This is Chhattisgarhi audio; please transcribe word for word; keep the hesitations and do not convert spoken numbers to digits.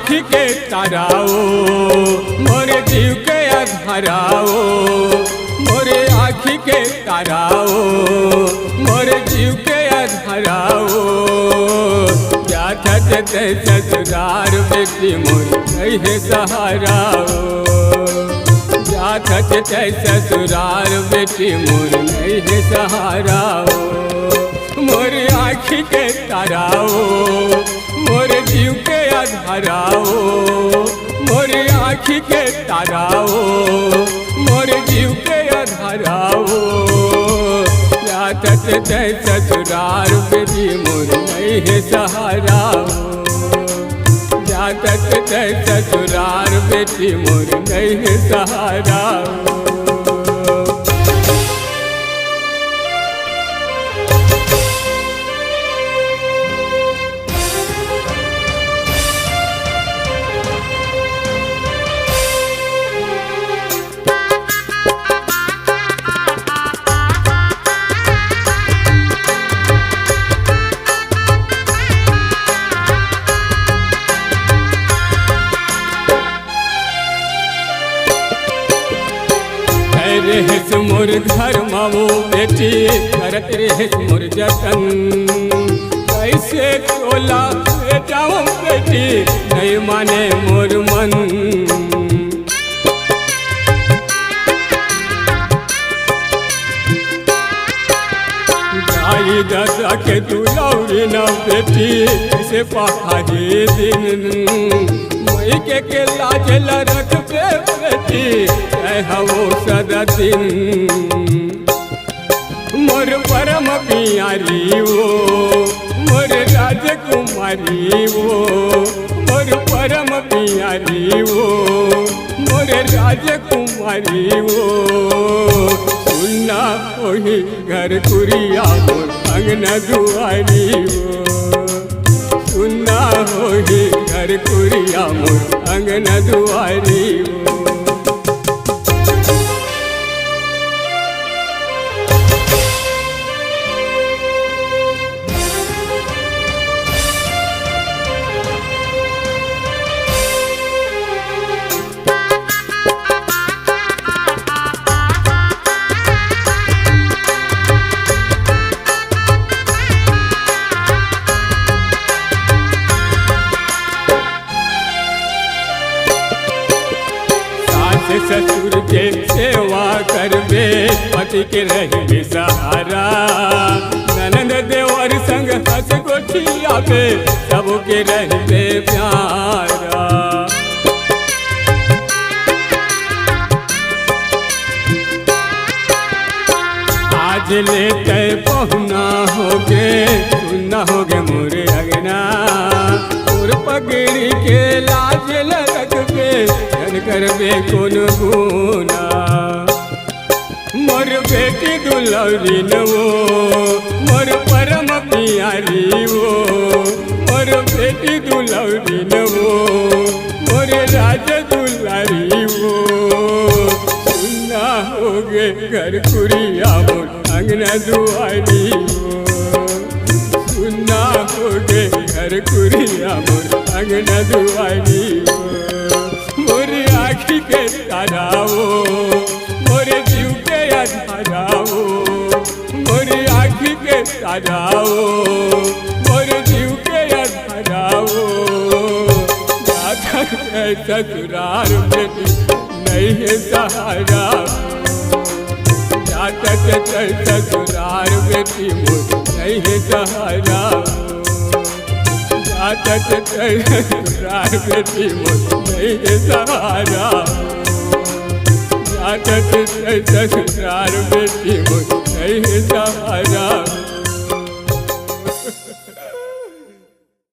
आँखी के तारा ओ, मोर जीव के अंधारा ओ, मोर आँखी के तारा ओ, मोर जीव के अंधारा ओ। जात हस तैं ससुरार बेटी मोर नइ हे सहारा ओ, जात हस तैं ससुरार बेटी मोर नइ हे सहारा ओ। मोर आँखी के तारा ओ, मोर जीव के अंधारा ओ, मोर आँखी के तारा ओ, मोर जीव के अंधारा ओ। जात हस तैं ससुरार बेटी मोर नइ हे सहारा ओ, जात हस तैं ससुरार बेटी मोर नइ हे सहारा ओ। रहेस मोर घर म वो बेटी, करत रहेस मोर जतन। कइसे तोला भेजावं बेटी, नइ माने मोर मन। दाई ददा के दुलौरी न बेटी, कइसे पहाही दिन। मइके के लाज ल रखबे बेटी, तैं हवो सदा दिन। मोर परम पियारी ओ, मोर राजकुमारी ओ, मोर परम पियारी ओ, मोर राजकुमारी ओ। सुन्ना होही घर कुरिया मोर अंगना दुआरी ओ, सुन्ना होही घर कुरिया मोर अंगना दुआरी ओ। सास ससुर के सेवा करबे, पति के रहिबे सहारा। ननद देवर संग हँस गोठियाबे, सबके रहिबे प्यारा। आज ले तैं पहुना होगे, सुन्ना होगे मोर अंगना। तोर पगड़ी के लाज ल रखबे, झन करबे कोनो गुना। मोर बेटी दुलौरी न वो, मोर परम पियारी वो, मोर बेटी दुलौरी न वो, मोर राज दुलारी वो। सुन्ना होगे घर कुरिया मोर अंगना दुआरी वो, सुन्ना होगे घर कुरिया मोर अंगना दुआरी वो। मोर आँखी के तारा वो, मोर जीव के अंधारा वो, मोर आँखी के तारा वो, मोर जीव के अंधारा वो। जात हस तैं ससुरार बेटी नइ हे सहारा, जात हस तैं ससुरार बेटी मोर नइ हे सहारा। जात हस तैं ससुरार बेटी मोर नइ हे सहारा, जात हस तैं ससुरार बेटी मोर नइ हे सहारा।